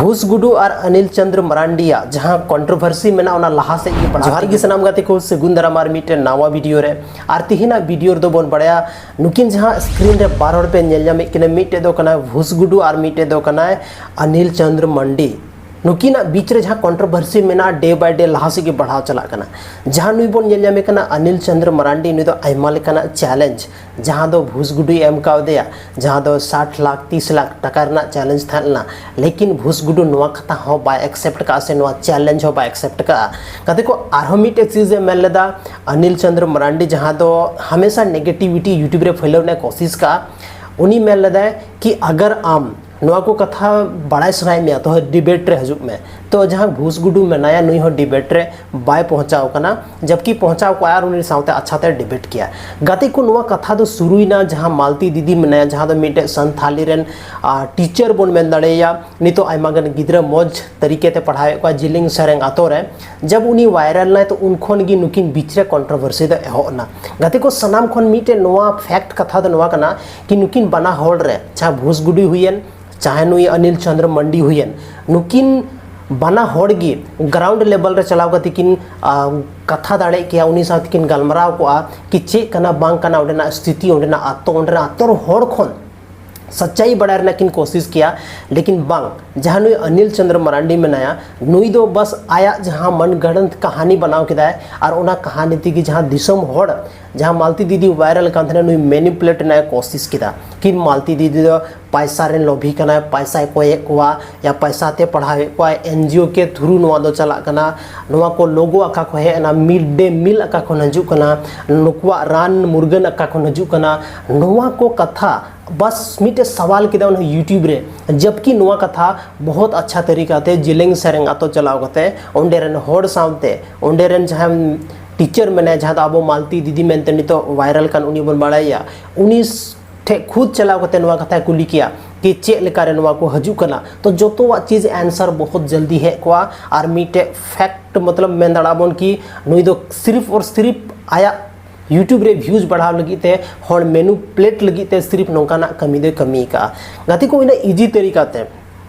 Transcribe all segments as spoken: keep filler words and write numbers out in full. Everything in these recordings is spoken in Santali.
ᱵᱷᱩᱥ ᱜᱩᱰᱩ ᱟᱨ ᱚᱱᱤᱞ ᱪᱚᱸᱫᱽᱨ ᱢᱟᱨᱟᱱᱰᱤᱭᱟᱜ ᱡᱟᱦᱟᱸ ᱠᱚᱱᱴᱨᱳᱵᱷᱟᱨᱥᱤ ᱢᱮᱱᱟᱜᱼᱟ, ᱚᱱᱟ ᱞᱟᱦᱟ ᱥᱮᱫ ᱜᱮ ᱵᱟᱲᱦᱟᱣ ᱡᱚᱦᱟᱨ ᱜᱮ ᱥᱟᱱᱟᱢ ᱜᱟᱛᱮ ᱠᱚ, ᱥᱟᱹᱜᱩᱱ ᱫᱟᱨᱟᱢ ᱟᱨ ᱢᱤᱫᱴᱮᱱ ᱱᱟᱣᱟ ᱵᱷᱤᱰᱤᱭᱳ ᱨᱮ᱾ ᱟᱨ ᱛᱮᱦᱮᱧᱟᱜ ᱵᱷᱤᱰᱤᱭᱳ ᱨᱮᱫᱚ ᱵᱚᱱ ᱵᱟᱲᱟᱭᱟ, ᱱᱩᱠᱤᱱ ᱡᱟᱦᱟᱸ ᱥᱠᱨᱤᱱ ᱨᱮ ᱵᱟᱨ ᱦᱚᱲ ᱯᱮ ᱧᱮᱞ ᱧᱟᱢᱮᱫ ᱠᱤᱱᱟ, ᱢᱤᱫᱴᱮᱡ ᱫᱚ ᱠᱟᱱᱟᱭ ᱵᱷᱩᱥ ᱜᱩᱰᱩ ᱟᱨ ᱢᱤᱫᱴᱮᱡ ᱫᱚ ᱠᱟᱱᱟᱭ ᱚᱱᱤᱞ ᱪᱚᱸᱫᱽᱨ ᱢᱟᱱᱰᱤ᱾ ᱱᱩᱠᱤᱱᱟᱜ ᱵᱤᱪ ᱨᱮ ᱡᱟᱦᱟᱸ ᱠᱚᱱᱴᱨᱳᱵᱷᱟᱨᱥᱤ ᱢᱮᱱᱟᱜᱼᱟ, ᱰᱮ ᱵᱟᱭ ᱰᱮ ᱞᱟᱦᱟ ᱥᱮᱫ ᱜᱮ ᱵᱟᱲᱦᱟᱣ ᱪᱟᱞᱟᱜ ᱠᱟᱱᱟ᱾ ᱡᱟᱦᱟᱸ ᱱᱩᱭ ᱵᱚᱱ ᱧᱮᱞ ᱧᱟᱢᱮ ᱠᱟᱱᱟ ᱚᱱᱤᱞ ᱪᱚᱸᱫᱽᱨ ᱢᱟᱨᱟᱱᱰᱤ, ᱱᱩᱭ ᱫᱚ ᱟᱭᱢᱟ ᱞᱮᱠᱟᱱᱟᱜ ᱪᱮᱞᱮᱧᱡᱽ, ᱡᱟᱦᱟᱸ ᱫᱚ ᱵᱷᱩᱥ ᱜᱩᱰᱩᱭ ᱮᱢ ᱠᱟᱣᱫᱮᱭᱟ, ᱡᱟᱦᱟᱸ ᱫᱚ ᱥᱟᱴ ᱞᱟᱠᱷ, ᱛᱤᱥ ᱞᱟᱠᱷ ᱴᱟᱠᱟ ᱨᱮᱱᱟᱜ ᱪᱮᱞᱮᱧᱡᱽ ᱛᱟᱦᱮᱸ ᱞᱮᱱᱟ, ᱞᱮᱠᱤᱱ ᱵᱷᱩᱥ ᱜᱩᱰᱩ ᱱᱚᱣᱟ ᱠᱟᱛᱷᱟ ᱦᱚᱸ ᱵᱟᱭ ᱮᱠᱥᱮᱯᱴ ᱠᱟᱜᱼᱟ ᱥᱮ ᱱᱚᱣᱟ ᱪᱮᱞᱮᱧᱡᱽ ᱦᱚᱸ ᱵᱟᱭ ᱮᱠᱥᱮᱯᱴ ᱠᱟᱜᱼᱟ᱾ ᱜᱟᱛᱮ ᱠᱚ, ᱟᱨᱦᱚᱸ ᱢᱤᱫᱴᱮᱡ ᱪᱤᱡᱽ ᱮ ᱢᱮᱱ ᱞᱮᱫᱟ ᱚᱱᱤᱞ ᱪᱚᱸᱫᱽᱨ ᱢᱟᱨᱟᱱᱰᱤ, ᱡᱟᱦᱟᱸ ᱫᱚ ᱦᱟᱢᱮᱥᱟ ᱱᱮᱜᱮᱴᱤᱵᱷᱤᱴᱤ ᱭᱩᱴᱤᱭᱩᱵᱽ ᱨᱮ ᱯᱷᱟᱹᱭᱞᱟᱹᱣ ᱨᱮᱱᱟᱜ ᱠᱳᱥᱤᱥ ᱠᱟᱜᱼᱟ᱾ ᱩᱱᱤ ᱢᱮᱱ ᱞᱮᱫᱟᱭ ᱠᱤ ᱟᱜᱟᱨ ᱟᱢ ᱱᱚᱣᱟ ᱠᱚ ᱠᱟᱛᱷᱟ ᱵᱟᱲᱟᱭ ᱥᱟᱱᱟᱭᱮᱫ ᱢᱮᱭᱟ, ᱛᱚ ᱰᱤᱵᱮᱴ ᱨᱮ ᱦᱤᱡᱩᱜ ᱢᱮ᱾ ᱛᱚ ᱡᱟᱦᱟᱸ ᱵᱷᱩᱥ ᱜᱩᱰᱩ ᱢᱮᱱᱟᱭᱟ, ᱱᱩᱭ ᱦᱚᱸ ᱰᱤᱵᱮᱴ ᱨᱮ ᱵᱟᱭ ᱯᱚᱦᱪᱟᱣ ᱠᱟᱱᱟ, ᱡᱟᱵᱠᱤ ᱯᱚᱦᱪᱟᱣ ᱠᱚᱜᱼᱟ ᱟᱨ ᱩᱱᱤ ᱥᱟᱶᱛᱮ ᱟᱪᱪᱷᱟ ᱛᱮ ᱰᱤᱵᱮᱴ ᱠᱮᱭᱟ᱾ ᱜᱟᱛᱮ ᱠᱚ, ᱱᱚᱣᱟ ᱠᱟᱛᱷᱟ ᱫᱚ ᱥᱩᱨᱩᱭᱮᱱᱟ ᱡᱟᱦᱟᱸ ᱢᱟᱞᱛᱤ ᱫᱤᱫᱤ ᱢᱮᱱᱟᱭᱟ, ᱡᱟᱦᱟᱸ ᱫᱚ ᱢᱤᱫᱴᱮᱡ ᱥᱟᱱᱛᱷᱟᱞᱤ ᱨᱮᱱ, ᱟ, ᱴᱤᱪᱟᱨ ᱵᱚᱱ ᱢᱮᱱ ᱫᱟᱲᱮᱭᱟᱭᱟ᱾ ᱱᱤᱛᱚᱜ ᱟᱭᱢᱟ ᱜᱟᱱ ᱜᱤᱫᱽᱨᱟᱹ ᱢᱚᱡᱽ ᱛᱟᱹᱨᱤᱠᱟ ᱛᱮ ᱯᱟᱲᱦᱟᱣᱮᱫ ᱠᱚᱣᱟ ᱡᱤᱞᱤᱝ ᱥᱮᱨᱮᱝ ᱟᱛᱳ ᱨᱮ᱾ ᱡᱟᱵ ᱩᱱᱤ ᱵᱷᱟᱭᱨᱟᱞ ᱱᱟᱭ, ᱛᱚ ᱩᱱ ᱠᱷᱚᱱ ᱜᱮ ᱱᱩᱠᱤᱱ ᱵᱤᱪ ᱨᱮ ᱠᱚᱱᱴᱨᱳᱵᱷᱟᱨᱥᱤ ᱫᱚ ᱮᱦᱚᱵ ᱮᱱᱟ᱾ ᱜᱟᱛᱮ ᱠᱚ, ᱥᱟᱱᱟᱢ ᱠᱷᱚᱱ ᱢᱤᱫᱴᱮᱡ ᱱᱚᱣᱟ ᱯᱷᱮᱠᱴ ᱠᱟᱛᱷᱟ ᱫᱚ ᱱᱚᱣᱟ ᱠᱟᱱᱟ ᱠᱤ ᱱᱩᱠᱤᱱ ᱵᱟᱱᱟ ᱦᱚᱲ ᱨᱮ, ᱪᱟᱦᱮ ᱵᱷᱩᱥ ᱜᱩᱰᱩ ᱦᱩᱭᱮᱱ, ᱪᱟᱦᱮ ᱱᱩᱭ ᱚᱱᱤᱞ ᱪᱚᱸᱫᱽᱨ ᱢᱟᱱᱰᱤ ᱦᱩᱭᱮᱱ, ᱱᱩᱠᱤᱱ ᱵᱟᱱᱟ ᱦᱚᱲ ᱜᱮ ᱜᱨᱟᱣᱩᱱᱰ ᱞᱮᱵᱮᱞ ᱨᱮ ᱪᱟᱞᱟᱣ ᱠᱟᱛᱮ ᱠᱤᱱ, ᱟ, ᱠᱟᱛᱷᱟ ᱫᱟᱲᱮᱭᱟᱜ ᱠᱮᱭᱟ, ᱩᱱᱤ ᱥᱟᱶ ᱛᱮᱠᱤᱱ ᱜᱟᱞᱢᱟᱨᱟᱣ ᱠᱚᱜᱼᱟ ᱠᱤ ᱪᱮᱫ ᱠᱟᱱᱟ ᱵᱟᱝ ᱠᱟᱱᱟ ᱚᱸᱰᱮᱱᱟᱜ ᱥᱛᱷᱤᱛᱤ, ᱚᱸᱰᱮᱱᱟᱜ ᱟᱛᱳ, ᱚᱸᱰᱮᱱᱟᱜ ᱟᱛᱳ ᱨᱮᱱ ᱦᱚᱲ ᱠᱷᱚᱱ ᱥᱟᱪᱟᱭ ᱵᱟᱲᱟᱭ ᱨᱮᱱᱟᱜ ᱠᱤᱱ ᱠᱳᱥᱤᱥ ᱠᱮᱭᱟ᱾ ᱞᱮᱠᱤᱱ ᱵᱟᱝ, ᱡᱟᱦᱟᱸ ᱱᱩᱭ ᱚᱱᱤᱞ ᱪᱚᱸᱫᱽᱨ ᱢᱟᱨᱟᱱᱰᱤ ᱢᱮᱱᱟᱭᱟ, ᱱᱩᱭ ᱫᱚ ᱵᱟᱥ ᱟᱭᱟᱜ ᱡᱟᱦᱟᱸ ᱢᱚᱱᱜᱷᱚᱲᱚᱱᱛ ᱠᱟᱦᱟᱱᱤ ᱵᱮᱱᱟᱣ ᱠᱮᱫᱟᱭ ᱟᱨ ᱚᱱᱟ ᱠᱟᱦᱟᱱᱤ ᱛᱮᱜᱮ ᱡᱟᱦᱟᱸ ᱫᱤᱥᱚᱢ ᱦᱚᱲ, ᱡᱟᱦᱟᱸ ᱢᱟᱞᱛᱤ ᱫᱤᱫᱤ ᱵᱷᱟᱭᱨᱟᱞ ᱠᱟᱱ ᱛᱟᱦᱮᱱᱟ, ᱱᱩᱭ ᱢᱮᱱᱤᱯᱩᱞᱮᱴ ᱨᱮᱱᱟᱜ ᱮ ᱠᱳᱥᱤᱥ ᱠᱮᱫᱟ ᱠᱤ ᱢᱟᱞᱛᱤ ᱫᱤᱫᱤ ᱫᱚ ᱯᱟᱭᱥᱟ ᱨᱮᱱ ᱞᱳᱵᱷᱤ ᱠᱟᱱᱟᱭ, ᱯᱟᱭᱥᱟᱭ ᱠᱚᱭᱮᱫ ᱠᱚᱣᱟ ᱭᱟ ᱯᱟᱭᱥᱟ ᱛᱮ ᱯᱟᱲᱦᱟᱣᱮᱫ ᱠᱚᱣᱟᱭ, ᱮᱱ ᱡᱤ ᱳ ᱠᱮ ᱛᱷᱨᱩ ᱱᱚᱣᱟ ᱫᱚ ᱪᱟᱞᱟᱜ ᱠᱟᱱᱟ, ᱱᱚᱣᱟ ᱠᱚ ᱞᱳᱜᱳ ᱟᱠᱟ ᱠᱷᱚᱱ ᱦᱮᱡ ᱮᱱᱟ, ᱢᱤᱰ ᱰᱮ ᱢᱤᱞ ᱟᱠᱟ ᱠᱷᱚᱱ ᱦᱤᱡᱩᱜ ᱠᱟᱱᱟ, ᱱᱩᱠᱩᱣᱟᱜ ᱨᱟᱱ ᱢᱩᱨᱜᱟᱹᱱ ᱟᱠᱟ ᱠᱷᱚᱱ ᱦᱤᱡᱩᱜ ᱠᱟᱱᱟ, ᱱᱚᱣᱟ ᱠᱚ ᱠᱟᱛᱷᱟ ᱵᱟᱥ ᱢᱤᱫᱴᱮᱡ ᱥᱟᱣᱟᱞ ᱠᱮᱫᱟ ᱚᱱᱟ ᱭᱩᱴᱤᱭᱩᱵᱽ ᱨᱮ, ᱡᱟᱵᱠᱤ ᱱᱚᱣᱟ ᱠᱟᱛᱷᱟ ᱵᱚᱦᱩᱛ ᱟᱪᱪᱷᱟ ᱛᱟᱹᱨᱤᱠᱟ ᱛᱮ ᱡᱮᱞᱮᱝ ᱥᱮᱨᱮᱝ ᱟᱛᱳ ᱪᱟᱞᱟᱣ ᱠᱟᱛᱮ ᱚᱸᱰᱮ ᱨᱮᱱ ᱦᱚᱲ ᱥᱟᱶᱛᱮ, ᱚᱸᱰᱮ ᱨᱮᱱ ᱡᱟᱦᱟᱸᱭ ᱴᱤᱪᱟᱨ ᱢᱮᱱᱟᱭᱟ, ᱡᱟᱦᱟᱸ ᱫᱚ ᱟᱵᱚ ᱢᱟᱞᱛᱤ ᱫᱤᱫᱤ ᱢᱮᱱᱛᱮ ᱱᱤᱛᱚᱜ ᱵᱷᱟᱭᱨᱟᱞ ᱠᱟᱱ, ᱩᱱᱤ ᱵᱚᱱ ᱵᱟᱲᱟᱭᱟ, ᱩᱱᱤ ᱴᱷᱮᱡ ᱠᱷᱩᱫ ᱪᱟᱞᱟᱣ ᱠᱟᱛᱮ ᱱᱚᱣᱟ ᱠᱟᱛᱷᱟᱭ ᱠᱩᱞᱤ ᱠᱮᱭᱟ ᱠᱤ ᱪᱮᱫ ᱞᱮᱠᱟ ᱨᱮ ᱱᱚᱣᱟ ᱠᱚ ᱦᱤᱡᱩᱜ ᱠᱟᱱᱟ, ᱛᱚ ᱡᱚᱛᱚᱣᱟᱜ ᱪᱤᱡᱽ ᱟᱱᱥᱟᱨ ᱵᱚᱦᱩᱛ ᱡᱚᱞᱫᱤ ᱦᱮᱡ ᱠᱚᱜᱼᱟ᱾ ᱟᱨ ᱢᱤᱫᱴᱮᱡ ᱯᱷᱮᱠᱴ, ᱢᱚᱛᱞᱚᱵ ᱢᱮᱱ ᱫᱟᱲᱮᱭᱟᱜᱼᱟ ᱵᱚᱱ ᱠᱤ ᱱᱩᱭ ᱫᱚ ᱥᱤᱨᱤᱯ ᱟᱨ ᱥᱤᱨᱤᱯ ᱟᱭᱟᱜ ᱭᱩᱴᱤᱭᱩᱵᱽ ᱨᱮ ᱵᱷᱤᱭᱩᱡᱽ ᱵᱟᱲᱦᱟᱣ ᱞᱟᱹᱜᱤᱫ ᱛᱮ, ᱦᱚᱲ ᱢᱮᱱᱤᱯᱩᱞᱮᱴ ᱞᱟᱹᱜᱤᱫ ᱛᱮ ᱥᱤᱨᱤᱯ ᱱᱚᱝᱠᱟᱱᱟᱜ ᱠᱟᱹᱢᱤ ᱫᱚᱭ ᱠᱟᱹᱢᱤ ᱟᱠᱟᱫᱼᱟ᱾ ᱜᱟᱛᱮ ᱠᱚ, ᱤᱱᱟᱹ ᱤᱡᱤ ᱛᱟᱹᱨᱤᱠᱟ ᱛᱮ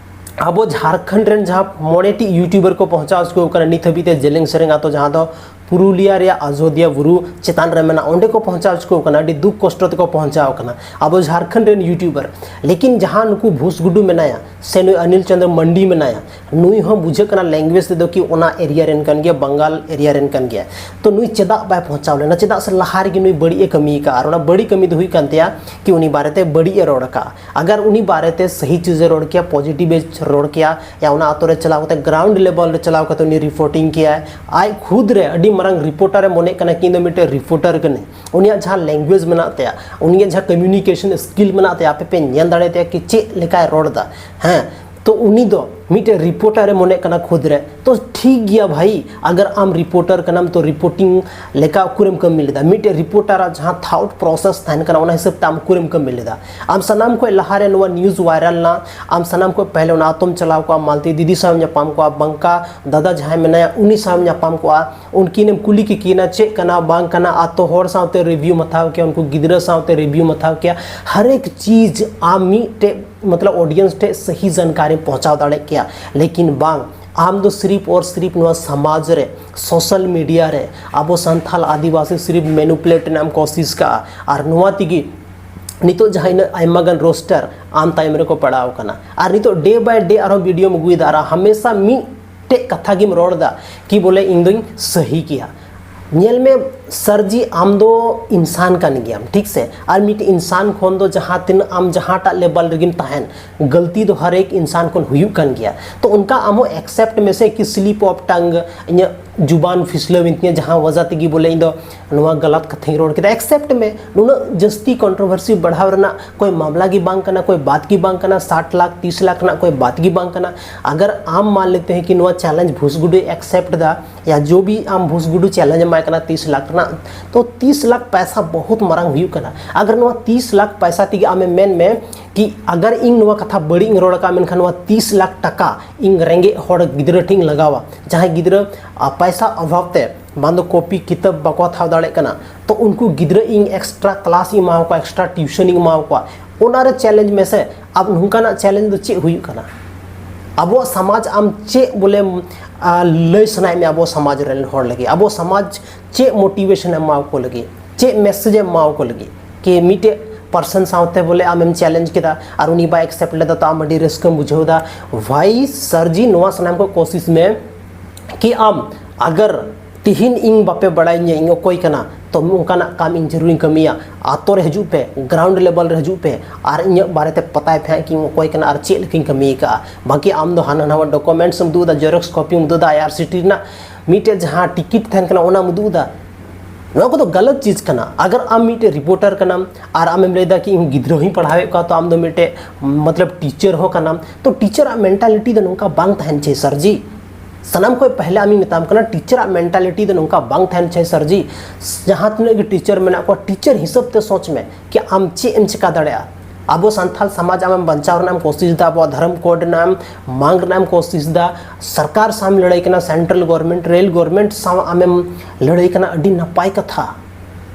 ᱟᱵᱚ ᱡᱷᱟᱲᱠᱷᱚᱸᱰ ᱨᱮᱱ ᱡᱟᱦᱟᱸ ᱢᱚᱬᱮ ᱴᱤ YouTuber ᱠᱚ ᱯᱚᱦᱪᱟᱣ ᱦᱚᱪᱚ ᱠᱟᱱᱟ ᱱᱤᱛ ᱦᱟᱹᱵᱤᱡ ᱛᱮ ᱡᱮᱞᱮᱧ ᱥᱮᱨᱮᱧ ᱟᱛᱳ, ᱡᱟᱦᱟᱸ ᱫᱚ ᱯᱩᱨᱩᱞᱤᱭᱟ ᱨᱮᱭᱟᱜ ᱟᱡᱳᱫᱤᱭᱟ ᱵᱩᱨᱩ ᱪᱮᱛᱟᱱ ᱨᱮ ᱢᱮᱱᱟᱜᱼᱟ, ᱚᱸᱰᱮ ᱠᱚ ᱯᱚᱦᱪᱟᱣ ᱦᱚᱪᱚ ᱠᱟᱱᱟ, ᱟᱹᱰᱤ ᱫᱩᱠ ᱠᱚᱥᱴᱚ ᱛᱮᱠᱚ ᱯᱚᱦᱪᱟᱣ ᱠᱟᱱᱟ ᱟᱵᱚ ᱡᱷᱟᱲᱠᱷᱚᱸᱰ ᱨᱮᱱ YouTuber᱾ ᱞᱮᱠᱤᱱ ᱡᱟᱦᱟᱸ ᱱᱩᱠᱩ ᱵᱷᱩᱥ ᱜᱩᱰᱩ ᱢᱮᱱᱟᱭᱟ ᱥᱮ ᱱᱩᱭ ᱚᱱᱤᱞ ᱪᱚᱸᱫᱨᱚ ᱢᱟᱱᱰᱤ ᱢᱮᱱᱟᱭᱟ, ᱱᱩᱭ ᱦᱚᱸ ᱵᱩᱡᱷᱟᱹᱜ ᱠᱟᱱᱟ language ᱛᱮᱫᱚ ᱠᱤ ᱚᱱᱟ area ᱨᱮᱱ ᱠᱟᱱ ᱜᱮᱭᱟ, ᱵᱟᱝᱜᱟᱞ area ᱨᱮᱱ ᱠᱟᱱ ᱜᱮᱭᱟ᱾ ᱛᱚ ᱱᱩᱭ ᱪᱮᱫᱟᱜ ᱵᱟᱭ ᱯᱚᱦᱪᱟᱣ ᱞᱮᱱᱟ? ᱪᱮᱫᱟᱜ ᱥᱮ ᱞᱟᱦᱟ ᱨᱮᱜᱮ ᱱᱩᱭ ᱵᱟᱹᱲᱤᱡ ᱮ ᱠᱟᱹᱢᱤ ᱟᱠᱟᱫᱼᱟ, ᱟᱨ ᱚᱱᱟ ᱵᱟᱹᱲᱤᱡ ᱠᱟᱹᱢᱤ ᱫᱚ ᱦᱩᱭᱩᱜ ᱠᱟᱱ ᱛᱟᱭᱟ ᱠᱤ ᱩᱱᱤ ᱵᱟᱨᱮᱛᱮ ᱵᱟᱹᱲᱤᱡ ᱮ ᱨᱚᱲ ᱟᱠᱟᱫᱼᱟ᱾ ᱟᱜᱟᱨ ᱩᱱᱤ ᱵᱟᱨᱮᱛᱮ ᱥᱟᱹᱦᱤ ᱪᱤᱡᱽ ᱮ ᱨᱚᱲ ᱠᱮᱭᱟ, positive ᱮ ᱨᱚᱲ ᱠᱮᱭᱟ, ᱭᱟ ᱚᱱᱟ ᱟᱛᱳ ᱨᱮ ᱪᱟᱞᱟᱣ ᱠᱟᱛᱮ ground level ᱨᱮ ᱪᱟᱞᱟᱣ ᱠᱟᱛᱮ ᱩᱱᱤ reporting ᱠᱮᱭᱟᱭ, ᱟᱡ ᱠᱷᱩᱫ ᱨᱮ ᱟᱹᱰᱤ ᱢᱟᱨᱟᱝ reporter ᱮ ᱢᱚᱱᱮᱜ ᱠᱟᱱᱟ ᱠᱤ ᱤᱧ ᱫᱚ ᱢᱤᱫᱴᱮᱱ reporter ᱠᱟᱹᱱᱟᱹᱧ, ᱩᱱᱤᱭᱟᱜ ᱡᱟᱦᱟᱸ language ᱢᱮᱱᱟᱜ ᱛᱟᱭᱟ, ᱩᱱᱤᱭᱟᱜ ᱡᱟᱦᱟᱸ communication skill ᱢᱮᱱᱟᱜ ᱛᱟᱭᱟ, ᱟᱯᱮ ᱯᱮ ᱧᱮᱞ ᱫᱟᱲᱮᱭᱟᱛᱟᱭᱟ ᱠᱤ ᱪᱮᱫ ᱞᱮᱠᱟᱭ ᱨᱚᱲ ᱮᱫᱟ᱾ ᱦᱮᱸ, ᱛᱚ ᱩᱱᱤ ᱫᱚ ᱢᱤᱫᱴᱮᱱ reporter ᱮ ᱢᱚᱱᱮᱜ ᱠᱟᱱᱟ ᱠᱷᱩᱫ ᱨᱮ᱾ ᱛᱚ ᱴᱷᱤᱠ ᱜᱮᱭᱟ ᱵᱷᱟᱭ, ᱟᱜᱟᱨ ᱟᱢ reporter ᱠᱟᱱᱟᱢ ᱛᱚ reporting ᱞᱮᱠᱟ ᱩᱠᱩᱨᱮᱢ ᱠᱟᱹᱢᱤ ᱞᱮᱫᱟ? ᱢᱤᱫᱴᱮᱱ reporter ᱟᱜ ᱡᱟᱦᱟᱸ thought process ᱛᱟᱦᱮᱱ ᱠᱟᱱᱟ ᱚᱱᱟ ᱦᱤᱥᱟᱹᱵ ᱛᱮ ᱟᱢ ᱩᱠᱩᱨᱮᱢ ᱠᱟᱹᱢᱤ ᱞᱮᱫᱟ? ᱟᱢ ᱥᱟᱱᱟᱢ ᱠᱷᱚᱱ ᱞᱟᱦᱟᱨᱮ ᱱᱚᱣᱟ news viral ᱞᱮᱱᱟ, ᱟᱢ ᱥᱟᱱᱟᱢ ᱠᱷᱚᱱ ᱯᱮᱦᱞᱮ ᱚᱱᱟ ᱟᱛᱳᱢ ᱪᱟᱞᱟᱣ ᱠᱚᱜᱼᱟ, ᱢᱟᱞᱛᱤ ᱫᱤᱫᱤ ᱥᱟᱶ ᱧᱟᱯᱟᱢ ᱠᱚᱜᱼᱟ, ᱵᱟᱝᱠᱟ ᱫᱟᱫᱟ ᱡᱟᱦᱟᱸᱭ ᱢᱮᱱᱟᱭᱟ ᱩᱱᱤ ᱥᱟᱶ ᱧᱟᱯᱟᱢ ᱠᱚᱜᱼᱟ, ᱩᱱᱠᱤᱱᱮᱢ ᱠᱩᱞᱤ ᱠᱮᱠᱤᱱᱟ ᱪᱮᱫ ᱠᱟᱱᱟ ᱵᱟᱝ ᱠᱟᱱᱟ, ᱟᱛᱳ ᱦᱚᱲ ᱥᱟᱶᱛᱮ review ᱮᱢ ᱦᱟᱛᱟᱣ ᱠᱮᱭᱟ, ᱩᱱᱠᱩ ᱜᱤᱫᱽᱨᱟᱹ ᱥᱟᱶᱛᱮ review ᱮᱢ ᱦᱟᱛᱟᱣ ᱠᱮᱭᱟ, ᱦᱟᱨ ᱮᱠ ᱪᱤᱡᱽ ᱟᱢ ᱢᱤᱫᱴᱮᱡ ᱢᱚᱛᱞᱚᱵ audience ᱴᱷᱮᱡ ᱥᱟᱹᱦᱤ ᱡᱟᱱᱠᱟᱨᱤᱢ ᱯᱚᱦᱪᱟᱣ ᱫᱟᱲᱮ ᱠᱮᱭᱟ᱾ ᱞᱮᱠᱤᱱ ᱵᱟᱝ, ᱟᱢ ᱫᱚ ᱥᱤᱨᱤᱯ ᱚᱨ ᱥᱤᱨᱤᱯ ᱱᱚᱣᱟ ᱥᱚᱢᱟᱡᱽ ᱨᱮ, social media ᱨᱮ ᱟᱵᱚ ᱥᱟᱱᱛᱟᱞ ᱟᱹᱫᱤᱵᱟᱹᱥᱤ ᱥᱤᱨᱤᱯ manipulate ᱨᱮᱱᱟᱜ ᱮᱢ ᱠᱳᱥᱤᱥ ᱠᱟᱜᱼᱟ, ᱟᱨ ᱱᱚᱣᱟ ᱛᱮᱜᱮ ᱱᱤᱛᱚᱜ ᱡᱟᱦᱟᱸ ᱤᱱᱟᱹᱜ ᱟᱭᱢᱟ ᱜᱟᱱ roaster ᱟᱢ ᱛᱟᱭᱚᱢ ᱨᱮᱠᱚ ᱯᱟᱲᱟᱣ ᱟᱠᱟᱱᱟ, ᱟᱨ ᱱᱤᱛᱚᱜ day by day ᱟᱨᱦᱚᱸ video ᱮᱢ ᱟᱹᱜᱩᱭᱮᱫᱟ, ᱟᱨ ᱦᱟᱢᱮᱥᱟ ᱢᱤᱫᱴᱮᱡ ᱠᱟᱛᱷᱟ ᱜᱮᱢ ᱨᱚᱲ ᱮᱫᱟ ᱠᱤ ᱵᱚᱞᱮ ᱤᱧ ᱫᱚᱧ ᱥᱟᱹᱦᱤ ᱜᱮᱭᱟ᱾ ᱧᱮᱞ ᱢᱮ ᱥᱟᱨ ᱡᱤ, ᱟᱢ ᱫᱚ ᱤᱱᱥᱟᱱ ᱠᱟᱱ ᱜᱮᱭᱟᱢ, ᱴᱷᱤᱠ ᱥᱮ? ᱟᱨ ᱢᱤᱫᱴᱮᱡ ᱤᱱᱥᱟᱱ ᱠᱷᱚᱱ ᱫᱚ ᱡᱟᱦᱟᱸ ᱛᱤᱱᱟᱹᱜ ᱟᱢ ᱡᱟᱦᱟᱸᱴᱟᱜ level ᱨᱮᱜᱮᱢ ᱛᱟᱦᱮᱱ, ᱜᱟᱹᱞᱛᱤ ᱫᱚ ᱦᱟᱨ ᱮᱠ ᱤᱱᱥᱟᱱ ᱠᱷᱚᱱ ᱦᱩᱭᱩᱜ ᱠᱟᱱ ᱜᱮᱭᱟ᱾ ᱛᱚ ᱚᱱᱠᱟ ᱟᱢ ᱦᱚᱸ accept ᱢᱮᱥᱮ ᱠᱤ slip of tongue, ᱤᱧᱟᱹᱜ ᱡᱩᱵᱟᱱ ᱯᱷᱤᱥᱞᱟᱹᱣ ᱮᱱ ᱛᱤᱧᱟᱹ, ᱡᱟᱦᱟᱸ ᱣᱟᱡᱟ ᱛᱮᱜᱮ ᱵᱚᱞᱮ ᱤᱧ ᱫᱚ ᱱᱚᱣᱟ ᱜᱟᱞᱟᱛ ᱠᱟᱛᱷᱟᱧ ᱨᱚᱲ ᱠᱮᱫᱟ, accept ᱢᱮ᱾ ᱱᱩᱱᱟᱹᱜ ᱡᱟᱹᱥᱛᱤ controversy ᱵᱟᱲᱦᱟᱣ ᱨᱮᱱᱟᱜ ᱠᱳᱭ ᱢᱟᱢᱞᱟ ᱜᱮ ᱵᱟᱝ ᱠᱟᱱᱟ, ᱠᱳᱭ ᱵᱟᱛ ᱜᱮ ᱵᱟᱝ ᱠᱟᱱᱟ, ᱥᱟᱴ ᱞᱟᱠᱷ ᱛᱤᱥ ᱞᱟᱠᱷ ᱨᱮᱱᱟᱜ ᱠᱳᱭ ᱵᱟᱛ ᱜᱮ ᱵᱟᱝ ᱠᱟᱱᱟ᱾ ᱟᱜᱟᱨ ᱟᱢ मान लेते हैं कि ᱱᱚᱣᱟ challenge ᱵᱷᱩᱥ ᱜᱩᱰᱩᱭ accept ᱮᱫᱟ, ᱭᱟ ᱡᱚ ᱵᱷᱤ ᱟᱢ ᱵᱷᱩᱥ ᱜᱩᱰᱩ challenge ᱮᱢᱟᱭ ᱠᱟᱱᱟ ᱛᱤᱥ ᱞᱟᱠᱷ ᱨᱮᱱᱟᱜ, ᱛᱚ ᱛᱤᱥ ᱞᱟᱠᱷ ᱯᱟᱭᱥᱟ ᱵᱚᱦᱩᱛ ᱢᱟᱨᱟᱝ ᱦᱩᱭᱩᱜ ᱠᱟᱱᱟ᱾ ᱟᱜᱟᱨ ᱱᱚᱣᱟ ᱛᱤᱥ ᱞᱟᱠᱷ ᱯᱟᱭᱥᱟ ᱛᱮᱜᱮ ᱟᱢᱮᱢ ᱢᱮᱱ ᱢᱮ ᱠᱤ ᱟᱜᱟᱨ ᱤᱧ ᱱᱚᱣᱟ ᱠᱟᱛᱷᱟ ᱵᱟᱹᱲᱤᱡ ᱤᱧ ᱨᱚᱲ ᱟᱠᱟᱫᱼᱟ, ᱢᱮᱱᱠᱷᱟᱱ ᱱᱚᱣᱟ ᱛᱤᱥ ᱞᱟᱠᱷ ᱴᱟᱠᱟ ᱤᱧ ᱨᱮᱸᱜᱮᱡ ᱦᱚᱲ ᱜᱤᱫᱽᱨᱟᱹ ᱴᱷᱮᱱ ᱤᱧ ᱞᱟᱜᱟᱣᱟ, ᱡᱟᱦᱟᱸᱭ ᱜᱤᱫᱽᱨᱟᱹ ᱟ, ᱯᱟᱭᱥᱟ ᱚᱵᱷᱟᱵ ᱛᱮ ᱵᱟᱝ ᱫᱚ ᱠᱚᱯᱤ ᱠᱤᱛᱟᱹᱵ ᱵᱟᱠᱚ ᱦᱟᱛᱟᱣ ᱫᱟᱲᱮᱭᱟᱜ ᱠᱟᱱᱟ, ᱛᱚ ᱩᱱᱠᱩ ᱜᱤᱫᱽᱨᱟᱹ ᱤᱧ extra class ᱤᱧ ᱮᱢᱟ ᱠᱚᱣᱟ, extra tuition ᱤᱧ ᱮᱢᱟ ᱠᱚᱣᱟ, ᱚᱱᱟ ᱨᱮ challenge ᱢᱮᱥᱮ᱾ ᱟᱵ ᱱᱚᱝᱠᱟᱱᱟᱜ challenge ᱫᱚ ᱪᱮᱫ ᱦᱩᱭᱩᱜ ᱠᱟᱱᱟ? ᱟᱵᱚᱣᱟᱜ ᱥᱚᱢᱟᱡᱽ ᱟᱢ ᱪᱮᱫ ᱵᱚᱞᱮ, ᱟ, ᱞᱟᱹᱭ ᱥᱟᱱᱟᱭᱮᱫ ᱢᱮᱭᱟ ᱟᱵᱚ ᱥᱚᱢᱟᱡᱽ ᱨᱮᱱ ᱦᱚᱲ ᱞᱟᱹᱜᱤᱫ? ᱟᱵᱚ ᱥᱚᱢᱟᱡᱽ ᱪᱮᱫ ᱢᱳᱴᱤᱵᱷᱮᱥᱚᱱ ᱮᱢ ᱮᱢᱟ ᱠᱚ ᱞᱟᱹᱜᱤᱫ, ᱪᱮᱫ ᱢᱮᱥᱮᱡᱽ ᱮᱢ ᱮᱢᱟ ᱠᱚ ᱞᱟᱹᱜᱤᱫ? ᱠᱤ ᱢᱤᱫᱴᱮᱡ ᱯᱟᱨᱥᱚᱱ ᱥᱟᱶᱛᱮ ᱵᱚᱞᱮ ᱟᱢᱮᱢ ᱪᱮᱞᱮᱧᱡᱽ ᱠᱮᱫᱟ ᱟᱨ ᱩᱱᱤ ᱵᱟᱭ ᱮᱠᱥᱮᱯᱴ ᱞᱮᱫᱟ, ᱛᱚ ᱟᱢ ᱟᱹᱰᱤ ᱨᱟᱹᱥᱠᱟᱹᱢ ᱵᱩᱡᱷᱟᱹᱣ ᱮᱫᱟ᱾ ᱵᱷᱟᱭ ᱥᱟᱨ ᱡᱤ, ᱱᱚᱣᱟ ᱥᱟᱱᱟᱢ ᱠᱚ ᱠᱳᱥᱤᱥ ᱢᱮ ᱠᱤ ᱟᱢ ᱟᱜᱟᱨ ᱛᱤᱦᱤᱧ ᱤᱧ ᱵᱟᱯᱮ ᱵᱟᱲᱟᱭᱤᱧᱟ ᱤᱧ ᱚᱠᱚᱭ ᱠᱟᱱᱟ, ᱛᱚ ᱚᱱᱠᱟᱱᱟᱜ ᱠᱟᱢ ᱤᱧ ᱡᱟᱹᱨᱩᱲᱤᱧ ᱠᱟᱹᱢᱤᱭᱟ᱾ ᱟᱛᱳ ᱨᱮ ᱦᱤᱡᱩᱜ ᱯᱮ, ᱜᱨᱟᱣᱩᱱᱰ ᱞᱮᱵᱮᱞ ᱨᱮ ᱦᱤᱡᱩᱜ ᱯᱮ ᱟᱨ ᱤᱧᱟᱹᱜ ᱵᱟᱨᱮᱛᱮ ᱯᱟᱛᱟᱭ ᱯᱮ ᱦᱟᱸᱜ ᱠᱤ ᱤᱧ ᱚᱠᱚᱭ ᱠᱟᱱᱟ ᱟᱨ ᱪᱮᱫ ᱞᱮᱠᱟᱧ ᱠᱟᱹᱢᱤ ᱟᱠᱟᱫᱼᱟ᱾ ᱵᱟᱹᱠᱤ ᱟᱢ ᱫᱚ ᱦᱟᱱᱟ ᱱᱟᱣᱟ ᱰᱚᱠᱩᱢᱮᱱᱴᱥ ᱮᱢ ᱩᱫᱩᱜ ᱮᱫᱟ, ᱡᱮᱨᱚᱠᱥ ᱠᱚᱯᱤᱢ ᱩᱫᱩᱜ ᱮᱫᱟ, ᱟᱭ ᱟᱨ ᱥᱤ ᱴᱤ ᱨᱮᱱᱟᱜ ᱢᱤᱫᱴᱮᱡ ᱡᱟᱦᱟᱸ ᱴᱤᱠᱤᱴ ᱛᱟᱦᱮᱱ ᱠᱟᱱᱟ ᱚᱱᱟᱢ ᱩᱫᱩᱜ ᱮᱫᱟ᱾ ᱱᱚᱣᱟ ᱠᱚᱫᱚ ᱜᱟᱞᱟᱛ ᱪᱤᱡᱽ ᱠᱟᱱᱟ᱾ ᱟᱜᱟᱨ ᱟᱢ ᱢᱤᱫᱴᱮᱡ ᱨᱤᱯᱳᱨᱴᱟᱨ ᱠᱟᱱᱟᱢ ᱟᱨ ᱟᱢᱮᱢ ᱞᱟᱹᱭᱫᱟ ᱠᱤ ᱤᱧ ᱜᱤᱫᱽᱨᱟᱹ ᱦᱚᱸᱧ ᱯᱟᱲᱦᱟᱣᱮᱫ ᱠᱚᱣᱟ, ᱛᱚ ᱟᱢ ᱫᱚ ᱢᱤᱫᱴᱮᱡ ᱢᱚᱛᱞᱚᱵ ᱴᱤᱪᱟᱨ ᱦᱚᱸ ᱠᱟᱱᱟᱢ, ᱛᱚ ᱴᱤᱪᱟᱨᱟᱜ ᱢᱮᱱᱴᱟᱞᱤᱴᱤ ᱫᱚ ᱱᱚᱝᱠᱟ ᱵᱟᱝ ᱛᱟᱦᱮᱱ ᱪᱟᱹᱦᱤ ᱥᱟᱨ ᱡᱤ᱾ ᱥᱟᱱᱟᱢ ᱠᱷᱚᱱ ᱯᱟᱦᱞᱮ ᱟᱢᱤᱧ ᱢᱮᱛᱟᱢ ᱠᱟᱱᱟ, ᱴᱤᱪᱟᱨᱟᱜ ᱢᱮᱱᱴᱟᱞᱤᱴᱤ ᱫᱚ ᱱᱚᱝᱠᱟ ᱵᱟᱝ ᱛᱟᱦᱮᱱ ᱪᱟᱹᱦᱤ ᱥᱟᱨ ᱡᱤ᱾ ᱡᱟᱦᱟᱸ ᱛᱤᱱᱟᱹᱜ ᱜᱮ ᱴᱤᱪᱟᱨ ᱢᱮᱱᱟᱜ ᱠᱚᱣᱟ, ᱴᱤᱪᱟᱨ ᱦᱤᱥᱟᱹᱵ ᱛᱮ ᱥᱳᱪ ᱢᱮ ᱠᱤ ᱟᱢ ᱪᱮᱫ ᱮᱢ ᱪᱮᱠᱟ ᱫᱟᱲᱮᱭᱟᱜᱼᱟ᱾ ᱟᱵᱚ ᱥᱟᱱᱛᱟᱲ ᱥᱚᱢᱟᱡᱽ ᱟᱢᱮᱢ ᱵᱟᱧᱪᱟᱣ ᱨᱮᱱᱟᱜ ᱮᱢ ᱠᱳᱥᱤᱥ ᱮᱫᱟ, ᱟᱵᱚᱣᱟᱜ ᱫᱷᱚᱨᱚᱢ ᱠᱳᱰ ᱨᱮᱱᱟᱜ ᱮᱢ ᱢᱟᱝ ᱨᱮᱱᱟᱜ ᱮᱢ ᱠᱳᱥᱤᱥ ᱮᱫᱟ, ᱥᱚᱨᱠᱟᱨ ᱥᱟᱶ ᱮᱢ ᱞᱟᱹᱲᱦᱟᱹᱭ ᱠᱟᱱᱟ, ᱥᱮᱱᱴᱨᱟᱞ ᱜᱚᱵᱷᱚᱨᱢᱮᱱᱴ, ᱨᱮᱞ ᱜᱚᱵᱷᱚᱨᱢᱮᱱᱴ ᱥᱟᱶ ᱟᱢᱮᱢ ᱞᱟᱹᱲᱦᱟᱹᱭ ᱠᱟᱱᱟ, ᱟᱹᱰᱤ ᱱᱟᱯᱟᱭ ᱠᱟᱛᱷᱟ᱾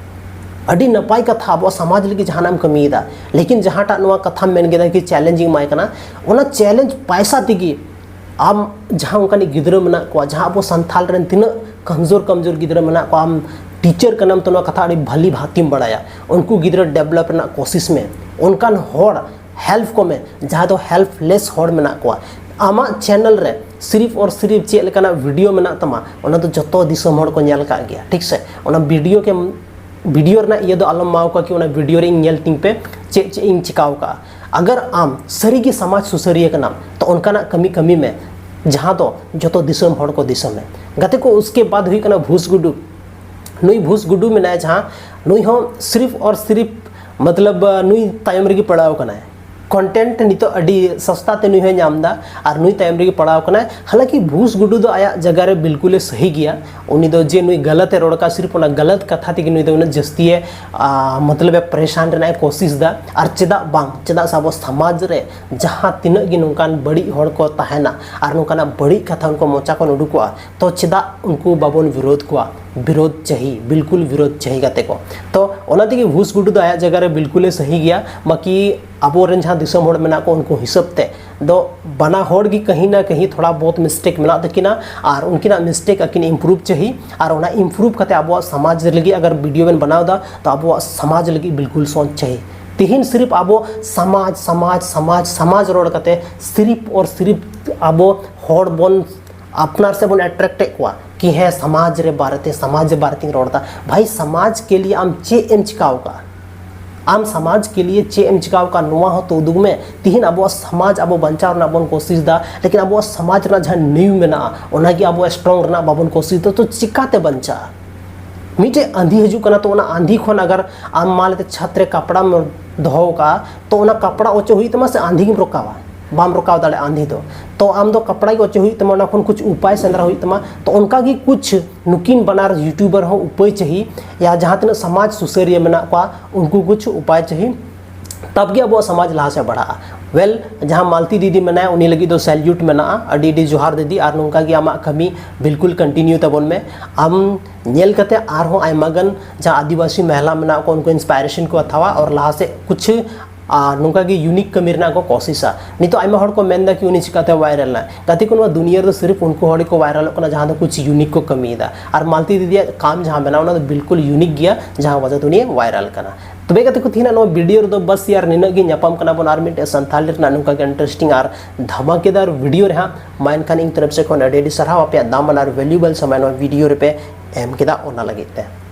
ᱟᱹᱰᱤ ᱱᱟᱯᱟᱭ ᱠᱟᱛᱷᱟ, ᱟᱵᱚᱣᱟᱜ ᱥᱚᱢᱟᱡᱽ ᱞᱟᱹᱜᱤᱫ ᱡᱟᱦᱟᱱᱟᱜ ᱮᱢ ᱠᱟᱹᱢᱤᱭᱮᱫᱟ᱾ ᱞᱮᱠᱤᱱ ᱡᱟᱦᱟᱸᱴᱟᱜ ᱱᱚᱣᱟ ᱠᱟᱛᱷᱟᱢ ᱢᱮᱱ ᱠᱮᱫᱟ ᱠᱤ ᱪᱮᱞᱮᱧᱡᱽ ᱤᱧ ᱮᱢᱟᱭ ᱠᱟᱱᱟ, ᱚᱱᱟ ᱪᱮᱞᱮᱧᱡᱽ ᱯᱟᱭᱥᱟ ᱛᱮᱜᱮ ᱟᱢ ᱡᱟᱦᱟᱸ ᱚᱱᱠᱟᱱᱤᱡ ᱜᱤᱫᱽᱨᱟᱹ ᱢᱮᱱᱟᱜ ᱠᱚᱣᱟ, ᱡᱟᱦᱟᱸ ᱟᱵᱚ ᱥᱟᱱᱛᱷᱟᱞ ᱨᱮᱱ ᱛᱤᱱᱟᱹᱜ ᱠᱚᱢᱡᱳᱨ ᱠᱚᱢᱡᱳᱨ ᱜᱤᱫᱽᱨᱟᱹ ᱢᱮᱱᱟᱜ ᱠᱚᱣᱟ, ᱟᱢ ᱴᱤᱪᱟᱨ ᱠᱟᱱᱟᱢ ᱛᱚ ᱱᱚᱣᱟ ᱠᱟᱛᱷᱟ ᱟᱹᱰᱤ ᱵᱷᱟᱞᱤ ᱵᱷᱟᱛᱤᱢ ᱵᱟᱲᱟᱭᱟ, ᱩᱱᱠᱩ ᱜᱤᱫᱽᱨᱟᱹ ᱰᱮᱵᱷᱞᱚᱯ ᱨᱮᱱᱟᱜ ᱠᱳᱥᱤᱥ ᱢᱮ᱾ ᱚᱱᱠᱟᱱ ᱦᱚᱲ ᱦᱮᱞᱯ ᱠᱚᱢᱮ, ᱡᱟᱦᱟᱸ ᱫᱚ ᱦᱮᱞᱯᱞᱮᱥ ᱦᱚᱲ ᱢᱮᱱᱟᱜ ᱠᱚᱣᱟ᱾ ᱟᱢᱟᱜ ᱪᱮᱱᱮᱞ ᱨᱮ ᱥᱤᱨᱤᱯ ᱚᱨ ᱥᱤᱨᱤᱯ ᱪᱮᱫ ᱞᱮᱠᱟᱱᱟᱜ ᱵᱷᱤᱰᱤᱭᱳ ᱢᱮᱱᱟᱜ ᱛᱟᱢᱟ, ᱚᱱᱟ ᱫᱚ ᱡᱚᱛᱚ ᱫᱤᱥᱚᱢ ᱦᱚᱲ ᱠᱚ ᱧᱮᱞ ᱠᱟᱜ ᱜᱮᱭᱟ, ᱴᱷᱤᱠ ᱥᱮ? ᱚᱱᱟ ᱵᱷᱤᱰᱤᱭᱳ ᱜᱮ, ᱵᱷᱤᱰᱤᱭᱳ ᱨᱮᱱᱟᱜ ᱤᱭᱟᱹ ᱫᱚ ᱟᱞᱚᱢ ᱮᱢᱟᱣ ᱠᱚᱣᱟ ᱠᱤ ᱚᱱᱟ ᱵᱷᱤᱰᱤᱭᱳ ᱨᱮ ᱤᱧ ᱧᱮᱞ ᱛᱤᱧ ᱯᱮ ᱪᱮᱫ ᱪᱮᱫ ᱤᱧ ᱪᱤᱠᱟᱹᱣ ᱠᱟᱜᱼᱟ᱾ ᱟᱜᱟᱨ ᱟᱢ ᱥᱟᱹᱨᱤᱜᱮ ᱥᱚᱢᱟᱡᱽ ᱥᱩᱥᱟᱹᱨᱤᱭᱟᱹ ᱠᱟᱱᱟᱢ, ᱛᱚ ᱚᱱᱠᱟᱱᱟᱜ ᱠᱟᱹᱢᱤ ᱠᱟᱹᱢᱤ ᱢᱮ ᱡᱟᱦᱟᱸ ᱫᱚ ᱡᱚᱛᱚ ᱫᱤᱥᱚᱢ ᱦᱚᱲ ᱠᱚ ᱫᱤᱥᱚᱢᱮ᱾ ᱜᱟᱛᱮ ᱠᱚ, ᱩᱥᱠᱮ ᱵᱟᱫ ᱦᱩᱭᱩᱜ ᱠᱟᱱᱟ ᱵᱷᱩᱥ ᱜᱩᱰᱩ᱾ ᱱᱩᱭ ᱵᱷᱩᱥ ᱜᱩᱰᱩ ᱢᱮᱱᱟᱭᱟ ᱡᱟᱦᱟᱸ, ᱱᱩᱭ ᱦᱚᱸ ᱥᱤᱨᱤᱯ ᱚᱨ ᱥᱤᱨᱤᱯ ᱢᱚᱛᱞᱚᱵ ᱱᱩᱭ ᱛᱟᱭᱚᱢ ᱨᱮᱜᱮ ᱯᱟᱲᱟᱣ ᱠᱟᱱᱟᱭ᱾ ᱠᱚᱱᱴᱮᱱᱴ ᱱᱤᱛᱚᱜ ᱟᱹᱰᱤ ᱥᱚᱥᱛᱟ ᱛᱮ ᱱᱩᱭ ᱦᱚᱸᱭ ᱧᱟᱢ ᱮᱫᱟ ᱟᱨ ᱱᱩᱭ ᱛᱟᱭᱚᱢ ᱨᱮᱜᱮ ᱯᱟᱲᱟᱣ ᱠᱟᱱᱟᱭ᱾ ᱦᱟᱞᱟᱸᱠᱤ ᱵᱷᱩᱥ ᱜᱩᱰᱩ ᱫᱚ ᱟᱭᱟᱜ ᱡᱟᱭᱜᱟ ᱨᱮ ᱵᱤᱞᱠᱩᱞᱮ ᱥᱟᱹᱦᱤ ᱜᱮᱭᱟ᱾ ᱩᱱᱤ ᱫᱚ ᱡᱮ ᱱᱩᱭ ᱜᱟᱞᱟᱛ ᱮ ᱨᱚᱲ ᱠᱟᱜ, ᱥᱤᱨᱯ ᱚᱱᱟ ᱜᱟᱞᱟᱛ ᱠᱟᱛᱷᱟ ᱛᱮᱜᱮ ᱱᱩᱭ ᱫᱚ ᱩᱱᱟᱹᱜ ᱡᱟᱹᱥᱛᱤ ᱮ, ᱟ, ᱢᱚᱛᱞᱚᱵ ᱮ ᱯᱟᱨᱮᱥᱟᱱ ᱨᱮᱱᱟᱜ ᱮ ᱠᱳᱥᱤᱥ ᱮᱫᱟ᱾ ᱟᱨ ᱪᱮᱫᱟᱜ ᱵᱟᱝ? ᱪᱮᱫᱟᱜ ᱥᱮ ᱟᱵᱚ ᱥᱚᱢᱟᱡᱽ ᱨᱮ ᱡᱟᱦᱟᱸ ᱛᱤᱱᱟᱹᱜ ᱜᱮ ᱱᱚᱝᱠᱟᱱ ᱵᱟᱹᱲᱤᱡ ᱦᱚᱲ ᱠᱚ ᱛᱟᱦᱮᱱᱟ ᱟᱨ ᱱᱚᱝᱠᱟᱱᱟᱜ ᱵᱟᱹᱲᱤᱡ ᱠᱟᱛᱷᱟ ᱩᱱᱠᱩ ᱢᱚᱪᱟ ᱠᱷᱚᱱ ᱩᱰᱩᱠᱚᱜᱼᱟ, ᱛᱚ ᱪᱮᱫᱟᱜ ᱩᱱᱠᱩ ᱵᱟᱵᱚᱱ ᱵᱤᱨᱳᱫᱷ ᱠᱚᱣᱟ? ᱵᱤᱨᱳᱫᱷ ᱪᱟᱹᱦᱤ, ᱵᱤᱞᱠᱩᱞ ᱵᱤᱨᱳᱫᱷ ᱪᱟᱹᱦᱤ ᱜᱟᱛᱮ ᱠᱚ᱾ ᱛᱚ ᱚᱱᱟ ᱛᱮᱜᱮ ᱵᱷᱩᱥ ᱜᱩᱰᱩ ᱫᱚ ᱟᱭᱟᱜ ᱡᱟᱭᱜᱟ ᱨᱮ ᱵᱤᱞᱠᱩᱞᱮ ᱥᱟᱹᱦᱤ ᱜᱮᱭᱟ᱾ ᱵᱟᱹᱠᱤ ᱟᱵᱚᱨᱮᱱ ᱡᱟᱦᱟᱸ ᱫᱤᱥᱚᱢ ᱦᱚᱲ ᱢᱮᱱᱟᱜ ᱠᱚ, ᱩᱱᱠᱩ ᱦᱤᱥᱟᱹᱵ ᱛᱮ ᱫᱚ ᱵᱟᱱᱟ ᱦᱚᱲ ᱜᱮ ᱠᱟᱹᱦᱤ ᱱᱟ ᱠᱟᱹᱦᱤ ᱛᱷᱚᱲᱟ ᱵᱚᱦᱩᱛ ᱢᱤᱥᱴᱮᱠ ᱢᱮᱱᱟᱜ ᱛᱟᱹᱠᱤᱱᱟ, ᱟᱨ ᱩᱱᱠᱤᱱᱟᱜ ᱢᱤᱥᱴᱮᱠ ᱟᱹᱠᱤᱱ ᱤᱢᱯᱨᱩᱵᱷ ᱪᱟᱹᱦᱤ᱾ ᱟᱨ ᱚᱱᱟ ᱤᱢᱯᱨᱩᱵᱷ ᱠᱟᱛᱮ ᱟᱵᱚᱣᱟᱜ ᱥᱚᱢᱟᱡᱽ ᱞᱟᱹᱜᱤᱫ ᱟᱜᱟᱨ ᱵᱷᱤᱰᱤᱭᱳ ᱵᱮᱱ ᱵᱮᱱᱟᱣ ᱮᱫᱟ, ᱛᱚ ᱟᱵᱚᱣᱟᱜ ᱥᱚᱢᱟᱡᱽ ᱞᱟᱹᱜᱤᱫ ᱵᱤᱞᱠᱩᱞ ᱥᱚᱪ ᱪᱟᱹᱦᱤ᱾ ᱛᱤᱦᱤᱧ ᱥᱤᱨᱤᱯ ᱟᱵᱚ ᱥᱚᱢᱟᱡᱽ, ᱥᱚᱢᱟᱡᱽ, ᱥᱚᱢᱟᱡᱽ, ᱥᱚᱢᱟᱡᱽ ᱨᱚᱲ ᱠᱟᱛᱮ ᱥᱤᱨᱤᱯ ᱚᱨ ᱥᱤᱨᱤᱯ ᱟᱵᱚ ᱦᱚᱲ ᱵᱚᱱ ᱟᱯᱱᱟᱨ ᱥᱮᱫ ᱵᱚᱱ ᱮᱴᱨᱮᱠᱴ ᱮᱫ ᱠᱚᱣᱟ ᱠᱤ ᱦᱮᱸ, ᱥᱚᱢᱟᱡᱽ ᱨᱮ ᱵᱟᱨᱮᱛᱮ, ᱥᱚᱢᱟᱡᱽ ᱨᱮ ᱵᱟᱨᱮᱛᱮᱧ ᱨᱚᱲ ᱮᱫᱟ᱾ ᱵᱷᱟᱭ, ᱥᱚᱢᱟᱡᱽ ᱠᱮ ᱞᱤᱭᱮ ᱟᱢ ᱪᱮᱫ ᱮᱢ ᱪᱤᱠᱟᱹ ᱟᱠᱟᱫᱼᱟ? ᱟᱢ ᱥᱚᱢᱟᱡᱽ ᱠᱮ ᱞᱤᱭᱮ ᱪᱮᱫ ᱮᱢ ᱪᱤᱠᱟᱹ ᱟᱠᱟᱫᱼᱟ, ᱱᱚᱣᱟ ᱦᱚᱸ ᱛᱚ ᱩᱫᱩᱜᱽ ᱢᱮ᱾ ᱛᱤᱦᱤᱧ ᱟᱵᱚᱣᱟᱜ ᱥᱚᱢᱟᱡᱽ ᱟᱵᱚ ᱵᱟᱧᱪᱟᱣ ᱨᱮᱱᱟᱜ ᱵᱚᱱ ᱠᱳᱥᱤᱥ ᱮᱫᱟ, ᱞᱮᱠᱤᱱ ᱟᱵᱚᱣᱟᱜ ᱥᱚᱢᱟᱡᱽ ᱨᱮᱱᱟᱜ ᱡᱟᱦᱟᱸ ᱱᱤᱭᱩ ᱢᱮᱱᱟᱜᱼᱟ, ᱚᱱᱟᱜᱮ ᱟᱵᱚ ᱥᱴᱨᱚᱝ ᱨᱮᱱᱟᱜ ᱵᱟᱵᱚᱱ ᱠᱳᱥᱤᱥ ᱮᱫᱟ, ᱛᱚ ᱪᱤᱠᱟᱛᱮ ᱵᱟᱧᱪᱟᱜᱼᱟ? ᱢᱤᱫᱴᱮᱡ ᱟᱸᱫᱷᱤ ᱦᱤᱡᱩᱜ ᱠᱟᱱᱟ, ᱛᱚ ᱚᱱᱟ ᱟᱸᱫᱷᱤ ᱠᱷᱚᱱ ᱟᱜᱟᱨ ᱟᱢ ᱢᱟᱱ ᱞᱮᱛᱮ ᱪᱷᱟᱛ ᱨᱮ ᱠᱟᱯᱲᱟᱢ ᱫᱚᱦᱚ ᱟᱠᱟᱫᱼᱟ, ᱛᱚ ᱚᱱᱟ ᱠᱟᱯᱲᱟ ᱚᱪᱚᱜ ᱦᱩᱭᱩᱜ ᱛᱟᱢᱟ ᱥᱮ ᱟᱸᱫᱷᱤ ᱜᱮᱢ ᱨᱚᱠᱟᱣᱟ? ᱵᱟᱢ ᱨᱚᱠᱟᱣ ᱫᱟᱲᱮᱭᱟᱜᱼᱟ ᱟᱸᱫᱷᱤ ᱫᱚ᱾ ᱛᱚ ᱟᱢ ᱫᱚ ᱠᱟᱯᱲᱟ ᱜᱮ ᱚᱪᱚᱜ ᱦᱩᱭᱩᱜ ᱛᱟᱢᱟ, ᱚᱱᱟ ᱠᱷᱚᱱ ᱠᱩᱪ ᱩᱯᱟᱭ ᱥᱮᱸᱫᱽᱨᱟ ᱦᱩᱭᱩᱜ ᱛᱟᱢᱟ᱾ ᱛᱚ ᱚᱱᱠᱟ ᱜᱮ ᱠᱩᱪ ᱱᱩᱠᱤᱱ ᱵᱟᱱᱟᱨ ᱭᱩᱴᱩᱵᱟᱨ ᱦᱚᱸ ᱩᱯᱟᱹᱭ ᱪᱟᱹᱦᱤ, ᱭᱟ ᱡᱟᱦᱟᱸ ᱛᱤᱱᱟᱹᱜ ᱥᱚᱢᱟᱡᱽ ᱥᱩᱥᱟᱹᱨᱤᱭᱟᱹ ᱢᱮᱱᱟᱜ ᱠᱚᱣᱟ, ᱩᱱᱠᱩ ᱠᱩᱪ ᱩᱯᱟᱭ ᱪᱟᱹᱦᱤ, ᱛᱟᱵ ᱜᱮ ᱟᱵᱚᱣᱟᱜ ᱥᱚᱢᱟᱡᱽ ᱞᱟᱦᱟ ᱥᱮᱫ ᱵᱟᱲᱦᱟᱜᱼᱟ᱾ ᱣᱮᱞ, ᱡᱟᱦᱟᱸ ᱢᱟᱞᱛᱤ ᱫᱤᱫᱤ ᱢᱮᱱᱟᱭᱟ, ᱩᱱᱤ ᱞᱟᱹᱜᱤᱫ ᱫᱚ ᱥᱮᱞᱭᱩᱴ ᱢᱮᱱᱟᱜᱼᱟ, ᱟᱹᱰᱤ ᱟᱹᱰᱤ ᱡᱚᱦᱟᱨ ᱫᱤᱫᱤ, ᱟᱨ ᱱᱚᱝᱠᱟ ᱜᱮ ᱟᱢᱟᱜ ᱠᱟᱹᱢᱤ ᱵᱤᱞᱠᱩᱞ ᱠᱚᱱᱴᱤᱱᱤᱭᱩ ᱛᱟᱵᱚᱱ ᱢᱮ᱾ ᱟᱢ ᱧᱮᱞ ᱠᱟᱛᱮ ᱟᱨᱦᱚᱸ ᱟᱭᱢᱟ ᱜᱟᱱ ᱡᱟᱦᱟᱸ ᱟᱹᱫᱤᱵᱟᱹᱥᱤ ᱢᱚᱦᱤᱞᱟ ᱢᱮᱱᱟᱜ ᱠᱚᱣᱟ, ᱩᱱᱠᱩ ᱤᱱᱥᱯᱟᱭᱨᱮᱥᱚᱱ ᱠᱚ ᱦᱟᱛᱟᱣᱟ ᱟᱨ ᱞᱟᱦᱟ ᱥᱮᱫ ᱠᱩᱪᱷ ᱟᱨ ᱱᱚᱝᱠᱟ ᱜᱮ ᱤᱭᱩᱱᱤᱠ ᱠᱟᱹᱢᱤ ᱨᱮᱱᱟᱜ ᱠᱚ ᱠᱚᱥᱤᱥᱟ᱾ ᱱᱤᱛᱚᱜ ᱟᱭᱢᱟ ᱦᱚᱲ ᱠᱚ ᱢᱮᱱᱫᱟ ᱠᱤ ᱩᱱᱤ ᱪᱤᱠᱟᱛᱮ ᱣᱟᱭᱨᱟᱞ ᱮᱱᱟ? ᱜᱟᱛᱮ ᱠᱚ, ᱱᱚᱣᱟ ᱫᱩᱱᱤᱭᱟᱹ ᱨᱮᱫᱚ ᱥᱤᱨᱤᱯ ᱩᱱᱠᱩ ᱦᱚᱲ ᱜᱮᱠᱚ ᱣᱟᱭᱨᱟᱞᱚᱜ ᱠᱟᱱᱟ ᱡᱟᱦᱟᱸ ᱫᱚ ᱠᱩᱪᱷ ᱤᱭᱩᱱᱤᱠ ᱠᱚ ᱠᱟᱹᱢᱤᱭᱮᱫᱟ᱾ ᱟᱨ ᱢᱟᱞᱛᱤ ᱫᱤᱫᱤᱭᱟᱜ ᱠᱟᱢ ᱡᱟᱦᱟᱸ ᱢᱮᱱᱟᱜᱼᱟ, ᱚᱱᱟ ᱫᱚ ᱵᱤᱞᱠᱩᱞ ᱤᱭᱩᱱᱤᱠ ᱜᱮᱭᱟ, ᱡᱟᱦᱟᱸ ᱣᱟᱡᱟ ᱫᱩᱱᱤᱭᱟᱹ ᱣᱟᱭᱨᱟᱞ ᱠᱟᱱᱟ᱾ ᱛᱚᱵᱮ ᱜᱟᱛᱮ ᱠᱚ, ᱛᱮᱦᱮᱧᱟᱜ ᱱᱚᱣᱟ ᱵᱷᱤᱰᱤᱭᱳ ᱨᱮᱫᱚ ᱵᱟᱥ ᱭᱟᱨ ᱱᱤᱱᱟᱹᱜ ᱜᱮ᱾ ᱧᱟᱯᱟᱢ ᱠᱟᱱᱟ ᱵᱚᱱ ᱟᱨ ᱢᱤᱫᱴᱮᱡ ᱥᱟᱱᱛᱷᱟᱞᱤ ᱨᱮᱱᱟᱜ ᱱᱚᱝᱠᱟ ᱜᱮ ᱤᱱᱴᱟᱨᱮᱥᱴᱤᱝ ᱟᱨ ᱫᱷᱟᱢᱟᱠᱮᱫᱟᱨ ᱵᱷᱤᱰᱤᱭᱳ ᱨᱮ ᱦᱟᱸᱜ᱾ ᱢᱟ ᱮᱱᱠᱷᱟᱱ ᱤᱧ ᱛᱚᱨᱚᱯ ᱥᱮᱫ ᱠᱷᱚᱱ ᱟᱹᱰᱤ ᱟᱹᱰᱤ ᱥᱟᱨᱦᱟᱣ, ᱟᱯᱮᱭᱟᱜ ᱫᱟᱢᱟᱱ ᱟᱨ ᱵᱷᱮᱞᱩᱭᱮᱵᱚᱞ ᱥᱚᱢᱚᱭ ᱱᱚᱣᱟ ᱵᱷᱤᱰᱤᱭᱳ ᱨᱮᱯᱮ ᱮᱢ ᱠᱮᱫᱟ, ᱚᱱᱟ ᱞᱟᱹᱜᱤᱫ ᱛᱮ᱾